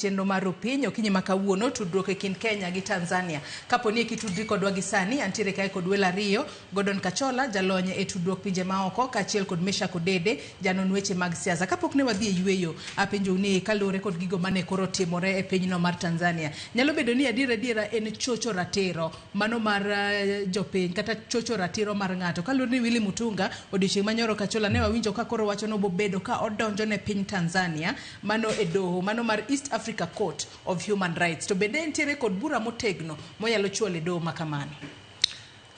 Chenro mar Rupiny okinyi ma kawuono tudruok e kind Kenya gi Tanzania. Kapo ni ekitudri kodwa gi sani, antiere kae kod welo ariyo, Gordon Kachola, jalony e tudruok pinje maoko, kaachiel kod Meshack Odede, janon weche mag siasa. Kapok ne wadhi e yueyo, apenjou ni kaluwore kod gigo mane koro timore e pinyno mar Tanzania, nyalo bedo ni adier adiera en chocho ratiro mano mar jopiny kata chocho ratiro mar ng'ato. Kaluwore ni Willy Mutunga odiochieng' manyoro Kachola ne wawinjo ka koro wacho ni obobedo ka odonjo ne piny Tanzania mano e doho mano mar East Africa Court of Human Rights. To bende entiere kod bura motegno monyalo chwalo e doho ma kamano.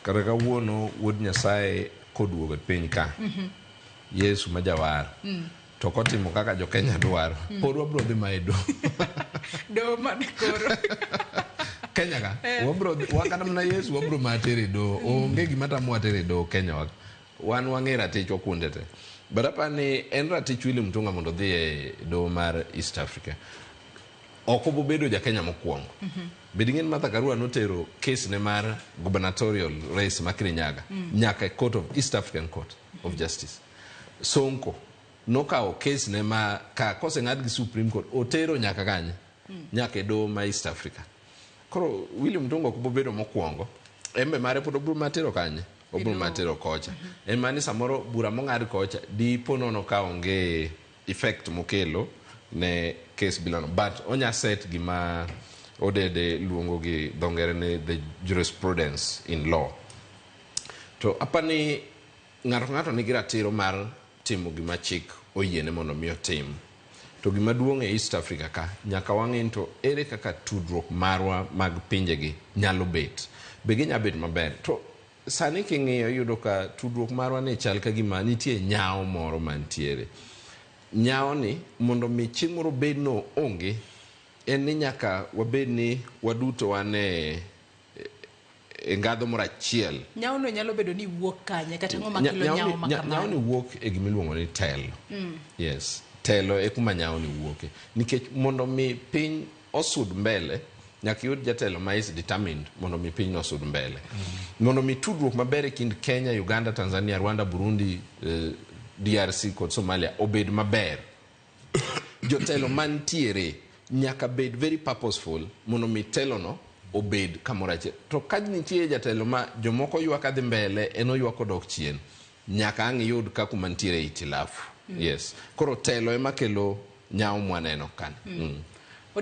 Kata kawuono wuod Nyasaye koduogo e piny ka, Yesu ma jawar, to kotimo kaka jo Kenya dwaro, pod wabro dhi ma e doho. Doho mane koro? Kenya ka, wabro dhi, wa kata mana Yesu wabro ma tere e doho. Onge gima tamowa tere e doho Kenya wa. Wan wang'e ratichwa kuonde te. But aparo ni en ratich Willy Mutunga mondo odhi e doho mar East Africa. Ok obobedo ja Kenya mokwongo. Bed ing'e ni Martha Karua notero case ne mar gubernatorial race ma Kirinyaga nyaka e court of East African Court of Justice. Sonko nokawo case ne ma ka koseng'ad gi Supreme Court otero nyaka kanye? Nyaka e doho ma East Africa. Koro Willy Mutunga ok bobedo mokwongo. En be mare pod obro matero kanye? Obro matero kocha. En mana ni samoro bura mong'ad kocha dipo nono ka onge effect mokelo ne case bilano. But onya set gima Odede luongo gi dho ngere ni the jurisprudence in law. To apani ng'ato ka ng'ato nigi ratiro mar timo gima chik oyiene mondo mi otim. To gima duong' e East Africa ka, nyaka wang'e ni to ere kaka tudruok marwa mag pinjegi nyalo bet. Be ginya bet maber? To sani king'iyo iyudo ka tudruok marwa ni chal ka gima nitie nyawo moro mantiere. Nyawo ni mondo mi chieng' moro obed no onge, en ni nyaka wabed ni waduto wan e e ngadho moro achiel. Nyawo no nyalo bedo ni wuok kanye kata ang'o makelo nyawo ma kamano? Nyawo ni wuok e gima iluongo ni telo. Yes, telo e kuma nyawo ni wuoke. Nikech mondo mi piny osud mbele, nyaka iyud jatelo ma is determined mondo mi pinyno osud mbele. Mondo mi tudruok maber e kind Kenya, Uganda, Tanzania, Rwanda, Burundi, DRC kod Somalia obed maber, jotelo mantiere nyaka bed very purposeful mondo mi telono obed kamoro achiel. To ka nitie jatelo ma jomoko ywak adhi mbele, en oywak odok chien, nyaka ang' iyud ka kuma nitiere itilafu. Yes. Koro telo ema kelo nyawo mwaneno kani.